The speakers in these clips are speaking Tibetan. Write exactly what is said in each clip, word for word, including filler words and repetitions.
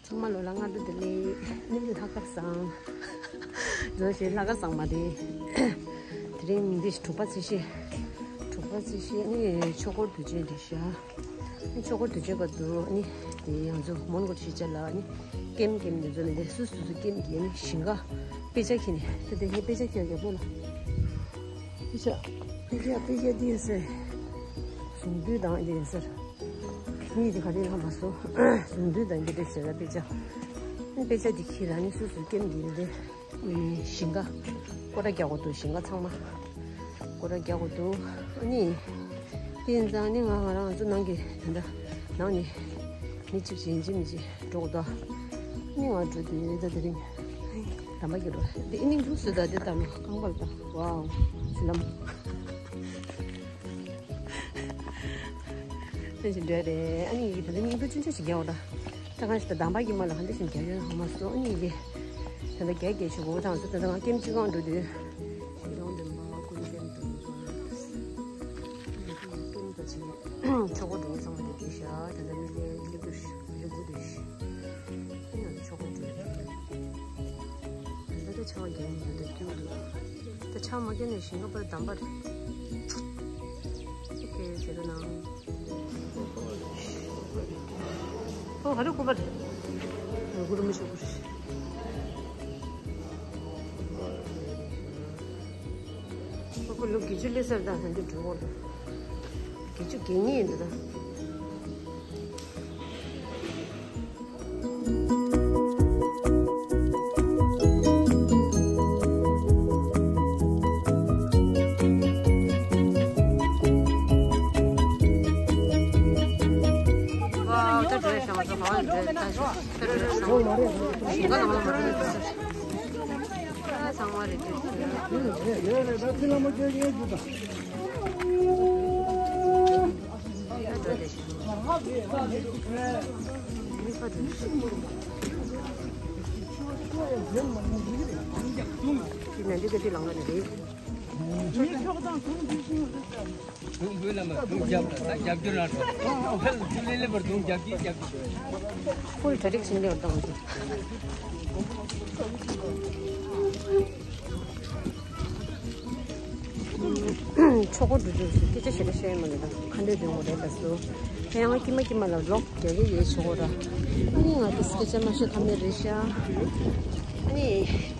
ཚང་མ་ལོ་ལ་སྔ་དྲོ་བདེ་ལེགས། ནི་ལྷག་དཀར་བཟང་། ལོ་ཞེས་ལྷག་དཀར་བཟང་མ་རེད། དེ་རིང་འདི་དྲུག་པ་ཚེས་བཞི། དྲུག་པ་ཚེས་བཞི་ནི་ཆོས་འཁོར་དུས་ཆེན་རེད་ཤག་ནི་ཆོས་འཁོར་དུས་ཆེན་སྐབས་དུ་ནི་དེ་ཡང་ཚོ་མོན་གྷོ་གཞིས་ཆགས་ལ་ནི་ཀེམ་ཀེམ་ནི་ཚོ་ནི་དེ་སུ་སུ་སུ་ཀེམ་ཀེམ་ནི་ཞིང་ཁ་དཔེ་ཆ་ཁྱེར་ནི་ད་དེ་ངས་དཔེ་ཆ་ཁྱེར་ཡོད་པོ་ལ། དཔེ་ཆ་དཔེ་ཆ་དཔེ་ཆ་འདི་ཡོད་ཟེར། གཟུངས་བསྡུས་དང་འདི་ཡོད་ཟེར། གཉིས་དེ་ག་རེ་ལྷག་མ་སོང་། གཟུངས་བསྡུས་དང་འདི་འདྲ་ཟེར་བ་དཔེ་ཆ། དཔེ་ཆ་འདི་ཁྱེར་ལ་ནི་སུ་སུ་ཀེམ་འདི་འདི། ཞིང་ཁ། སྐོར་ར་རྒྱག་དགོས་འདུག་ཞིང་ཁ་ཚང་མ། སྐོར་ར་རྒྱག་དགོས་འདུག་ཨ་ནི། དེ་ཡིན་ཙང་ནི་ང་ང་རང་ང་ཚོ་ནང་གི་དེ་འདྲ། ནང་ནི། མི་གཅིག་ཅིག་ཡིན་གཅིག་མིན་གཅིག་འགྲོ་དགོས་འདུག་ནི་ང་འགྲོ་དུས་ད་དེ་རིང་། དམ་པ་གི་འགྲོ། དེ་ཨི་ནི་འདུག་སུ་ད་དེ་ལྟ་ལོ་རྐང་པར་ལྟ། ཝའོ། ཆུ་ལམ། ལྷན་ཅིག་འགྲོ་རེད། ཨ་ནི་ཡིག་དེ་ཚོ་སྙིང་པོ་ཆུང་ཆུང་ཞིག་རྒྱག་འོ་ད། ད་གང་ཞིག་ད་དམ་པ་གི་མ་ལ་ག་འདྲ་ཞིག་རྒྱག་ཡོད་ཧ་མ་སོང་། ཨ་ནི་ཡིག་དེ་ད་ལྟ་རྒྱག་རྒྱག་ཞིག་འོ་ད་ང་ཚོ་ད་ལྟ་ང་ཀེམ་ཅི་གང་འགྲོ་དུས། ཡིད་འོང་འདོན་པ་ཀུན་ཀེམ་དུ་འགྲོ། ཀེམ་དུ་ཆེ་ཆོག་པོ་འགྲོ་ཚང་མ་དེ་རེད་ཤག་ད་ལྟ་མི་ལས་ལས་འགུལ་ལས་འགུལ་དུ་ཤི། ཨ་ནི་ང་ཚོ་ཆོག་པོ་འགྲོ། ད་ལྟ་ཆང་རྒྱག་ཡིན་ད་ལྟ་སྐྱུར་འདུག་ད་ཆང་མ་བརྒྱབ་ནས་ཞིང་ཁ་པར་འདམ་པར། ཨོ་ཁེ་ཟེར་རོ་ནང་། ཨོ་ཧ་རུ་ཀུ་པར། ཀུ་རུ་མི་ཤོག་ཀུ་རུ། ཨོ་ཁོ་ལོ་དགེ་བཅུ་སླེབས་ས་རེད་ད་ཧན་དུ་འགྲོ་འོ་ལོ། དགེ་བཅུ་དགེ་གཉིས་ཡིན་འདུག་ད། ཕུལ་གྲ་སྒྲིག་ཕྱིན་ལེ་བར་དང་དུ། ཆོག་གོ་འགྲོ་རྒྱུ་སྐད་ཆ་ཞེ་དྲག་བཤད་ཡོད་མ་རེད་ད། ཁ་འདོན་འདོན་དགོས་རེད་ད་སུ། ཡང་ང་ཀྱི་མ་ཀྱི་མ་ལ་ལོག་རྒྱག་གི་ཡོད་ཆོག་གོ་ར། ཨ་ནི་ང་གི་སྐད་ཆ་མ་བཤད་ཐབས་མེད་རེད་ཤག་ཨ་ནི་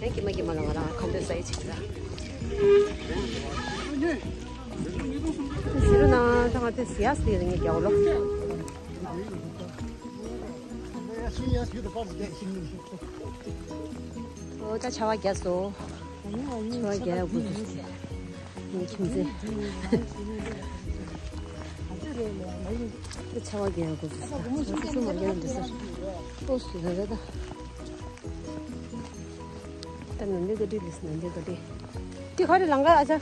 ཡང་ཀྱི་མ་ཀྱི་མ་ལ་ང་རང་ཁ་འདོན་ས་ཡི་ཆིག་ར། ཟེར་ན་ད་ང་དེ་ཟེར་ཡ་ཟེར་ངས་རྒྱག་ལོ། ཨོ་ད་ཆར་པ་རྒྱག་སོང་། ཆར་པ་རྒྱག་ཡ་དགོས་འདུག་ངའི་ཁྱིམ་མཚེས། ད་ཆར་པ་རྒྱག་ཡ་དགོས་འདུག་ཆར་པ་ཆུ་ཆུ་མ་རྒྱག་འདི་སར། ཨོ་སུ་ར་ར་ད། ད་ནང་འདི་ག་འདྲ་ལིས་ནང་འདི་ག་འདྲ། འདི་ག་རེ་ལང་ག་ཨ་ཅག་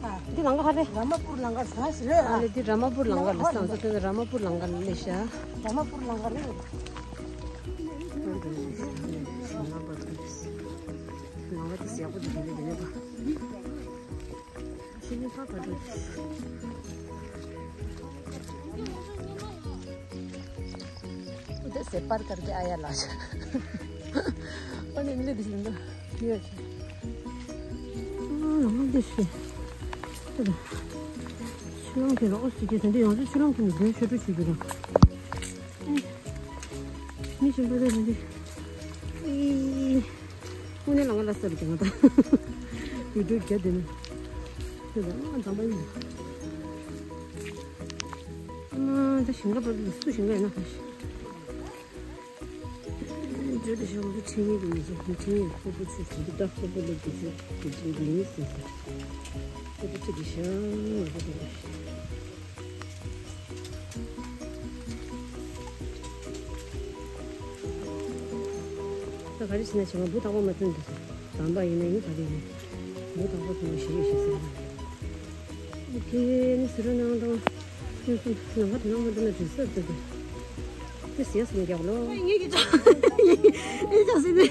ཨ། འདི་ལང་ག་ག་རེ། ར་མ་པུར་ལང་ག་ཟ་ཞིག་རེད་ཨ། ཨ་ལེ་འདི་ར་མ་པུར་ལང་ག་ལ་སང་ས་དེ་ར་མ་པུར་ལང་ག་ལ་ལེ་ཤ། ར་མ་པུར་ལང་ག་རེད། ལང་ག་དེ་ཡག་པོ་འདུག་དེ་ནས་དེ་ནས་པ། ཤི་ནི་ཧ་ག་འདུག उधर से पार करके आया लाश। पानी ले दिस लो। ये हाँ, हम दिस। सुरंग के रोज से जैसे दे यहाँ से सुरंग के मुझे छोटे छोटे ना। नहीं चल रहा है। དངོས་གནས་ལ་ང་ལ་ས་རུ་ཀྱང་ད་བི་ཌིའོ་རྒྱབ་བསྡད་ན་དེ་ད་ང་འཛམ་པ་ཡིན། ཨ་མ་ད་ཞིང་ཁ་བར་དུ་སུ་ཞིང་ཁ་ཡིན་ན་ཁ་ཤས་བརྗོད་དེ་ཞོག་གི་ཁྲིད་ཡིག་གི་མི་ཚེ་མི་ཁྲིད་ཡིག་ཁོ་པོ་ཚོས་དེ་ད་ཁོ་པོ་ལ་དགེ་ཚུལ་དགེ་ཚུལ་དགེ་ཉེས་ཟེར་ཏེ་ཁོ་པོ་ཚོས་དེ་ཞང་ང་ཁོ་པོ་ལ། ད་ག་རེ་བྱས་ན་བྱས་ང་འབུ་དག་པོ་མ་ཐོན་འདུག་ཟེར། དམ་པ་ཡིན་ན་ཡིན་ག་རེ་ཡིན། འབུ་དག་པོ་ཐོན་ན་ཞེ་ཡོད་ཞེས་ཟེར་བ། དེ་ནི་ཟེར་རོ་ནང་དང་། ཁྱོད་ཚོ་ནང་པ་དེ་ནང་མ་འདུག་ན་དྲི་ཟར་འདུག་གི། དེ་ཟེར་ཡ་སེམས་རྒྱག་ལོ། ངེད་ཀྱི་ཅག་ངེད་ཅག་ཟེར་ནས།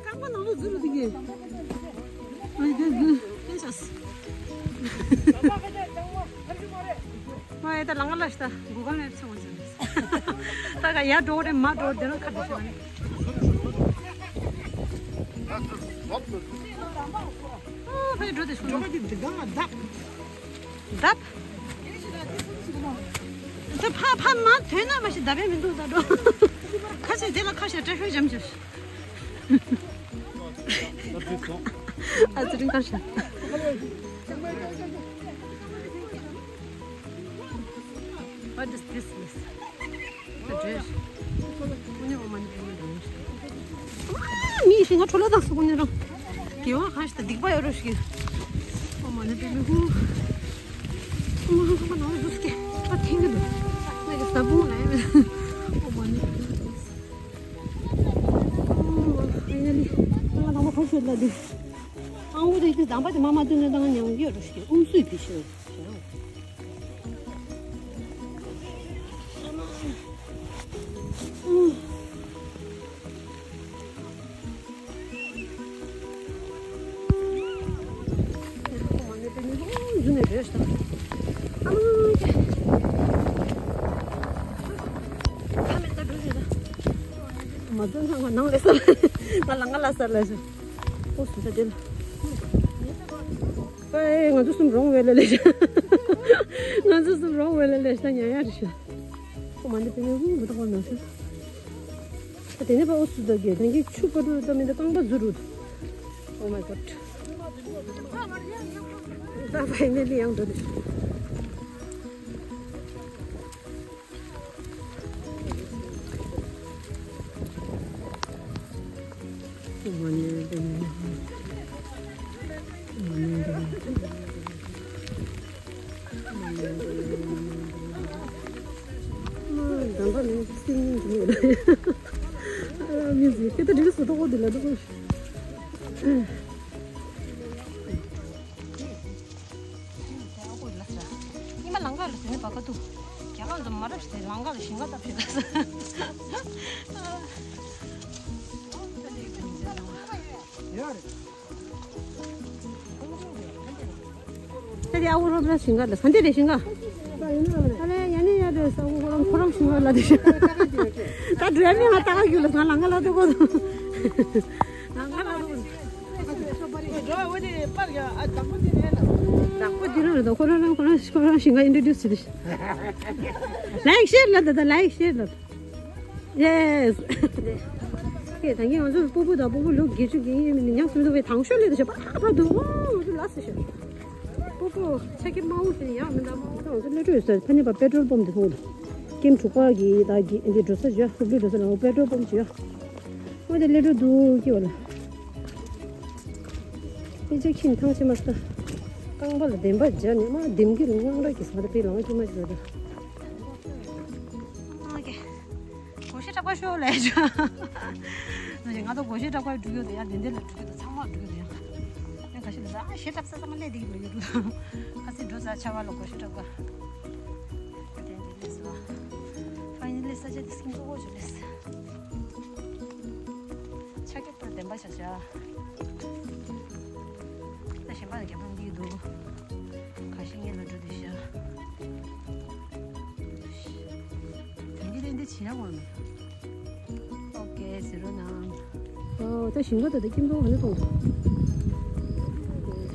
རྐང་པ་ནང་ལོགས་འཛུལ་རུ་འདུག་གི། ཨ་ནི་དེ་འཛུལ་དེ་ཤག་ཨ་ཡ་ད་ལང་ཀ་ལ་ཤི་ད་སྒུག་ག་མེད་ཚེ་འོང་ཟེར། ད་ག་ཡར་འགྲོ་རེད་མར་འགྲོ་དེ་རང་ཁ་བྲལ་ཤག་ཨ། ཕ་གི་འགྲོ་དེ་སོང་། ལྡབ། ད་ཕ་ཕ་མ་ཐོན་ན་མ་ཤི་ལྡབ་ཡ་མི་འདུག་ད་འགྲོ། ཁ་ཤས་དེ་ལ་ཁ་ཤས་སྐྲ་ཤོད་འཇམ་འཇམ། ཨ་ཙི་རིང་ཁ་ཤས། What is this? མི་ཤི་ང་ཁྲོ་ལོ་དང་སུ་ཀུན་ནི་རང་། དགེ་བ་ཁ་ཤས་དང་སྡིག་པ་ཡོད་རོ་ཞིག་ཨོཾ་མ་ཎི་པདྨེ་ཧཱུྃ། ཨོཾ་མ་ཧཱུྃ་ཁ་པ་ནང་ལ་འདུག་སྐད་ཁ་ཐེང་གི་འདུག་ང་གི་ས་བོན་ལ་ཡ་མེད། ཨོཾ་མ་ཎི་པདྨེ་ཧཱུྃ། ཕ་ཡ་ལི། ང་དང་པོ་ཁ་ཤས་ལ་འདུག་ཨང་འུ་དེ་དང་པ་དེ་མ་མ་བཏོན་ན་ད་ང་མྱང་གི་ཡོད་རོ་ཞིག་ཨུམ་སུའི་བི་ཤི། མ་འཛོམས་ཚང་མ་ནང་ལས་སོ། ང་ལ་ང་ལ་ས་ལ་ཞུ། ཨོ་སུ་ས་དེ་ལ། ཨེ་ང་ཚོ་གསུམ་རོང་བས་ལ་ལས་ཤ། ང་ཚོ་གསུམ་རོང་བས་ལ་ལས་ཤ་ཉ་ཡ་རེ་ཤ། ཨོ་མ་ཎི་པདྨེ་ཧཱུྃ་མི་དང་པོ་ནང་ཤ། ད་དེ་ནས་པ་ཨོ་སུ་ད་གེ་ད་གེ་ཆུ་པ་རུ་ད་མི་ད་རྐང་པ་ཟུ་རུ། Oh my god. ད་ཕ་ཡི་ནས་ལི་ཡང་འགྲོ་དེ། ཉི་མ་ལང་ཀ་ལ་དེ་ནས་བ་ཀ་ཏུ། རྒྱ་གར་དུ་མ་རབས་ཤིག་དེ་ལང་ཀ་ལ་ཞིང་ཁ་བཏབ་ཤིག་ལ། ད་དེ་ཨ་བོ་རོ་ར་ཞིང་ཁ་ལ་ས་འདི་རེ་ཞིང་ཁ། ཨ་ལེ་ཡ་ནི་ཡ་རེ་ས་བོ་ཁོ་རང་ཁོ་རང་ཞིང་ཁ་ལ་དེ་ཤི། ད་འགྲོ་ཡ་མི་ང་ད་ག་རྒྱུ་ལ་ང་ལང་ཀ་ལ་དུ་གོ་དུ། ལང་ཀ་ལ་དུ་གོ་དུ། བདག་པོ་འདི་རང་རེད་དོ། ཁོ་རང་རང་ཁོ་རང་ཁོ་རང་ཞིང་ཁ་ཨིན་ཊྲོ་ཌིའུ་སི་བྱེད་དུ། ལའིག་ཤེར་ལབ་དང་ལའིག་ཤེར་ལབ། ཡེ་སི། ད་གིན་ང་ཚོ་སྤོ་བོ་དང་སྤོ་བོ་ལོ་བརྒྱད་ཅུ་གི་ཡིན་མིན་ཉག་སུ་མི་འདུག་བའི་དང་ཤོས་ལས་དུ་ཞབས་པ་ཕ་འདུག་ཨོ་ང་ཚོ་ལ་སི་ཤོད། སྤོ་བོ་ཆ་ཁྱི་དམར་བོ་ཞིག་ཡང་མི་འདུག་དམར་བོ་དང་ང་ཚོ་སླེ་ཊོ་ཡོད་ས་ཕ་ནི་པ་པེ་ཊོལ་པམ་དེ་ཐོག་ལ། ཀེམ་དྲུག་པ་གི་ད་གི་འདི་འགྲོ་ས་ཞུ་ཡ་ཧུབ་ལི་འགྲོ་ས་ལ་ང་པེ་ཊོལ་པམ་ཞུ་ཡ། ཨོ་དེ་སླེ་ཊོ་འདུག་ཀྱི་བ་ལ། ཨེ་ཅག་ཁྱིམ་ཐང་ཆེ་མ་སྟ། རྐང་པ་ལ་བདེན་པ་སྦྱར་ནས་མ་ལྡེམ་གྱི་རུ་དབྱངས་ར་གི་ས་ད་པའི་ལང་ཁྱི་མ་ཞུ་ད། ཨ་ཀེ། སྒོ་ཤེ་བྲག་པ་ཤོག་ལས་ཅོ། ང་ཚོ་སྒོ་ཤེ་བྲག་པ་འགྲུལ་ཡོད་དེ་ཡང་དེ་འདྲ་ལ་འགྲུལ་གྱི་འདུག་ཚང་མ་འགྲུལ་གྱི་འདུག་ཡང་ཁ་ཤས་ལ་ཨ་ཤེ་བྲག་ས་ཚང་མ་ལས་དེ་གི་འགྲོ་གི་འདུག་ཁ་སི་འགྲོ་ས་ཆ་བ་ལ་སྒོ་ཤེ་བྲག་པ། དེ་འདི་ལས་སོ། ཕ་ཡིན་ལས་ས་ཆ་དེ་སྐྱིད་པོ་ཅོ་ལས། ཆ་ཁྱབ་ཏུ་བདེན་པ་བྱ་བྱ། ད་གཞན་པ་ལ་རྒྱབ་ལོག་འདི་འདུག་ཁ་ཤས་ངེད་ལ་འགྲོ་དུས་ཤ། དོན་གྱི་ལན་འདི་བྱེད་ཡག་འོང་། ཨོ་ཀེ་ཟེར་རོ་ན། ཨོ་ད་ཞིང་ཁ་ད་ད་ཀྱིམ་ཏོ་ག་ནས་མཐོང་།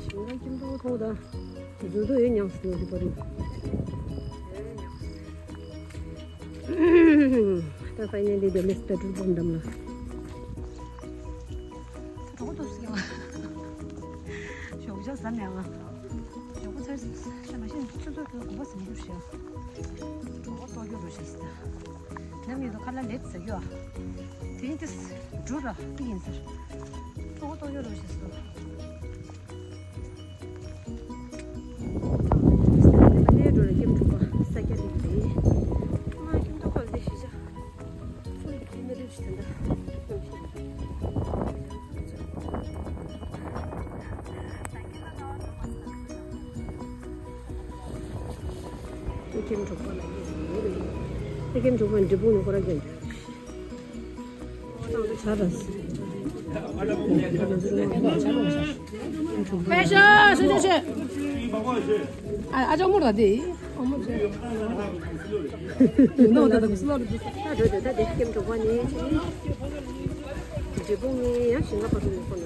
ཞིང་ཁ་ཀྱིམ་ཏོ་མཐོང་ད། འཛུལ་དུ་ཡོད་ཉག་སི་ནོ་དི་པ་རི། ད་ཕའི་ནལ་ལི་དེ་ལེས་པེ་ཊོལ་པམ་འགྲམ་ལ། གྲོགས་ཏོ་སི་ཡང་། ཞོགས་ཇ་ཟ་མེད་ང་། ཞོགས་པ་ཚར་ས་མ་ཤེས་ཆུ་ཚོད་དུ་གོམ་པ་ཟིན་རྒྱུ་ཞེས། གྲོགས་ཏོ་རྒྱུ་རུ་ཞེས་ཟེར། ནམ་ཡོད་དོ་ཁ་ལ་ལེབ་ཟ་རྒྱུ་ཨ། དེ་ཡིན་དུས་འབྲུ་ར་ཏི་ཡིན་ཟེར། གྲོགས་ཏོ་རྒྱུ་རུ་ཞེས་ཟེར། ལས་འགྲོ་ལ་ཀེམ་དྲུག་པ་ས་སྐྱ་ལིག་རེད། མ་ཀེམ་དྲུག་པ་ལས་ཤི་ཆ། ཚུར་ཀེམ་མི་རིགས་ཤི་དེ་འདྲ། ཀེམ་དྲུག་པ་ལ་ཡོད་རེད། ཀེམ་དྲུག་པ་འབྲས་སྤུངས་ནས་ཁོ་ར་ཀེམ་དྲུག་པ། ཨ་ཅག་མོ་ར་དེ། ད་འགྲོ་དེ་ད་དེ་སྐེམ་གྲོགས་པོ་ནི་འབྲས་སྤུངས་ནས་འབྲས་སྤུངས་ནས་ཡང་ཞིང་ཁ་བར་དུ་ཡོད་ཁོ་ན་རོ།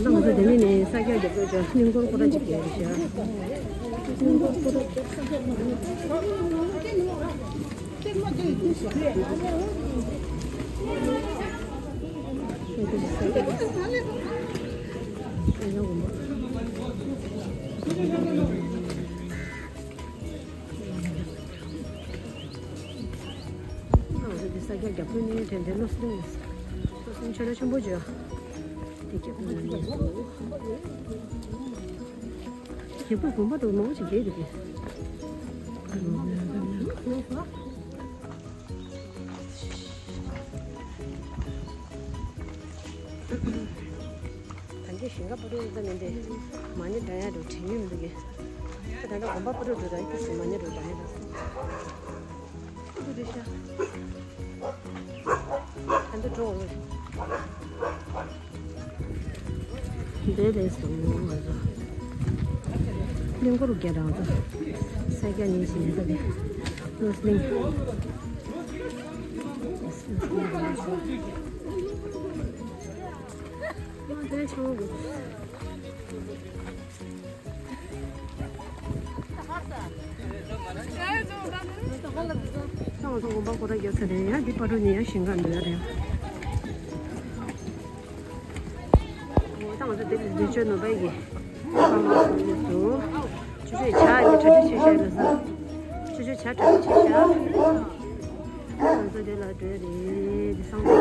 ང་ཚོ་དེ་ནས་ནས་ས་སྐྱ་རྒྱབ་ལོགས་ཀྱི་གླིང་སྐོར་ཁོ་ར་ཅིག་གས་རེད་ཤག་ང་ཚོ་འདི་ས་སྐྱ་རྒྱབ་ཁུལ་ནས་དེ་འདྲའི་བློ་སེང་། བློ་སེང་ཆོས་ར་ཆེན་པོ་བརྗོད། དེ་རྒྱབ་ཁུལ་ནས་སོ། རྒྱབ་ཁུལ་དགོན་པ་འགྲོ་མང་པོ་ཞིག་རྒྱས་འདུག་གས། ད་གིན་ཞིང་ཁ་པོ་ཏོ་ཡིན་ཙམ་མིན་ཏེ། མ་ཎི་བགྲང་ཡ་འགྲོ་དྲན་ཡུལ་མི་འདུག་གས། ད་ད་ལྟ་དགོན་པ་པོ་ཏོ་འགྲོ་དང་ཡིན་ཙམ་མ་ཎི་འགྲོ་བགྲང་ཡ་འགྲོ། ཨུ་རེད་ཤག་ད་འདི་འགྲོ་འོང་། འདི་ལས་སུ་ང་ཚོ་གླིང་སྐོར་རྒྱག་རང་ཚོ་ས་སྐྱ་ནས་ཞིང་ཁ་པོ་ཏོ་བློ་སེང་། ང་ཚོ་དགོན་པ་སྐོར་ར་རྒྱག་ས་རེད། ཡང་འདི་བར་དུ་ནས་ཡང་ཞིང་ཁ་འགྲོ་ཡ་རེད། ད་ང་ཚོ་དེ་ལ་འཛིན་སྐྱོང་ནོར་བ་ཡི་ཁ་མ་སོང་ཡོད་དོ། ཆུ་ཚོད་ཇ་ཡི་གྲ་སྒྲིག་བྱེད་བཞག་ལ་ས། ཆུ་ཚོད་ཇ་གྲ་སྒྲིག་བྱེད་བཞག་ང་ཚོ་དེ་ལ་འགྲོ་ཡ་རེད། དེ་སང་ཚོ།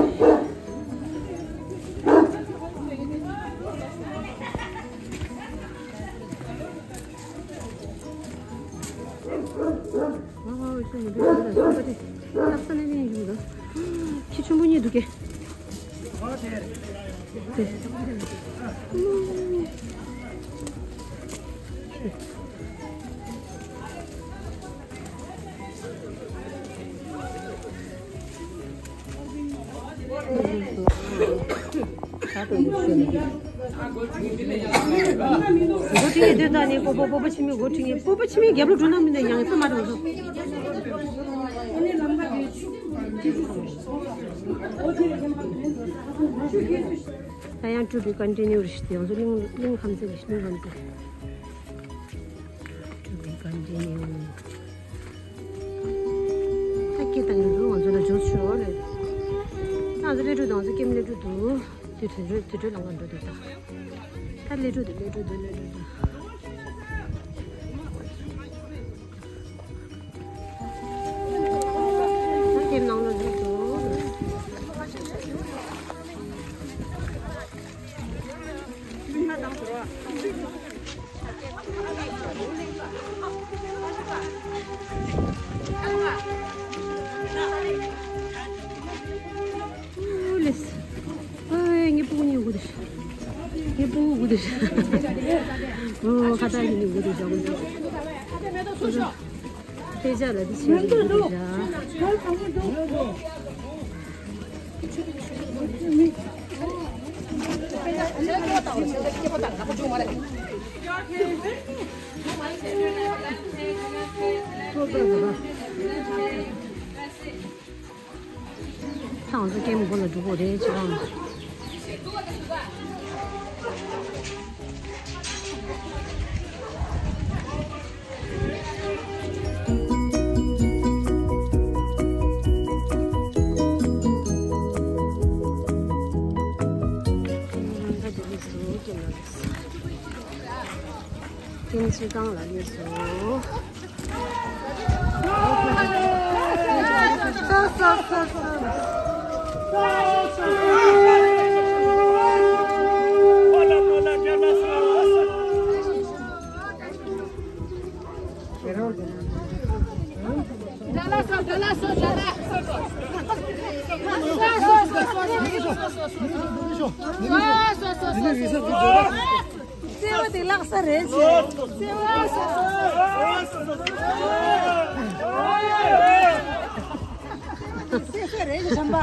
ཁྱི་ཆེན་པོ་གཉིས་འདུག་གས། འགོ་ཁྲིད་ཀྱི་སྡོད་ད་ནི་སྤོ་སྤོ་སྤོ་སྤོ་ཆི་མི་འགོ་ཁྲིད་ངེས། སྤོ་སྤོ་ཆི་མི་རྒྱབ་ལོ་འགྲོ་ན་མི་འདི་ཡང་ས་མ་འགྲོ་ཚོ། ད་ཡང་ཀྲུ་བི་ཀོན་ཊི་ནིའུ་རེད་ཤག་དེ་ང་ཚོ་གླིང་གླིང་ཁམས་ཚན་རེད། གླིང་ཁམས་ཚན། ཀྲུ་བི་ཀོན་ཊི་ནིའུ། ད་སྐད་བཏང་གི་འདུག་ང་ཚོ་ལ་འཇོག་ཆོག་རེད། ང་ཚོ་སླེབས་འགྲོ་དང་ང་ཚོ་ཀེམ་སླེབས་འགྲོ་འདུག་དེ་དུད་འགྲོ་དུད་འགྲོ་ལམ་ཁ་འགྲོ་འདུག་ད་སླེབས་འགྲོ་འདུག་སླེབས་འགྲོ་འདུག་སླེབས་འགྲོ་འདུག་ད་ཀེམ་ནང་ལ་འགྲོ་འདུག་ཨོ་ལེས། ཨོ་ངའི་སྤུ་གུ་གཉིས་དགོས་འདུག་ངའི་སྤུ་གུ་དགོས་འདུག་ཨོ་ཁ་ཏ་གཉིས་དགོས་འདུག་དགོས་འདུག་ཕེ་ཇ་ལ་དེ་ཆེ་རིགས་འདུག་ར། ཐང་ཚོ་ཀེམ་མགོ་ལ་འགྲོ་གོ་རེད་ཅི་རང་། ཀེམ་སྤྱི་བཏང་ལ་སླེབས་སོང་། བརྩེ་བ་དེ་ལྷག་ས་རེད་ཅེས། བརྩེ་བ་སོ་སོ། བརྩེ་བ་རེད་ཅེས་བྱམས་པ།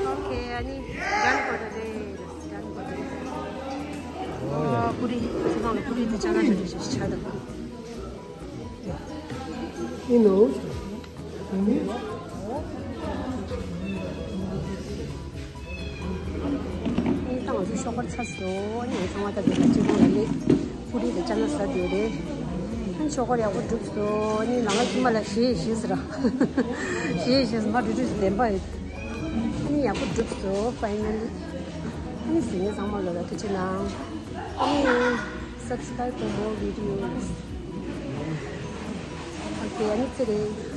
ཨོ་ཁེ། ཨ་ནི་ཌན་གོ་ཏོ་རེད། ཌན་གོ་ཏོ་རེད། ཨོ་ཀུ་རི། ཁྱེད་རང་ལ་ཀུ་རི་དེ་ཅ་ལག་ཞིག་ཆགས་འདུག་ཨིན་ནོ། ཨིན། ད་ང་ཚོ་ཤོག་སྒོར་ཚར་སོང་། ཨ་ནི་ཚང་མ་ད་དེ་ལ་སྤྱི་བཏང་ལ་སླེབས། ཀུ་རི་དང་ཅ་ལག་ཟ་དུས་རེད། ཨ་ནི་ཤོག་སྒོར་ཡག་པོ་གྲུབ་སོང་། ཨ་ནི་ནང་ལ་ཁྱིམ་པ་ལ་ཞེས་ཞེས་ཟེར། ཞེས་ཞེས་མ་འགྲོ་འགྲོ་ཞིག་ལེན་པ་ཡོད། ཨ་ནི་ཡག་པོ་གྲུབ་སོང་། ཕའི་ནལ་ལི། ཨ་ནི་གཟིགས་མཁན་ཚང་མ་ལོ་ལ་ཐུགས་རྗེ་གནང་། ཨ་ནི་subscribe for more videos. ཨོ་ཁེ། ཨ་ནི་ཚེ་རིང་།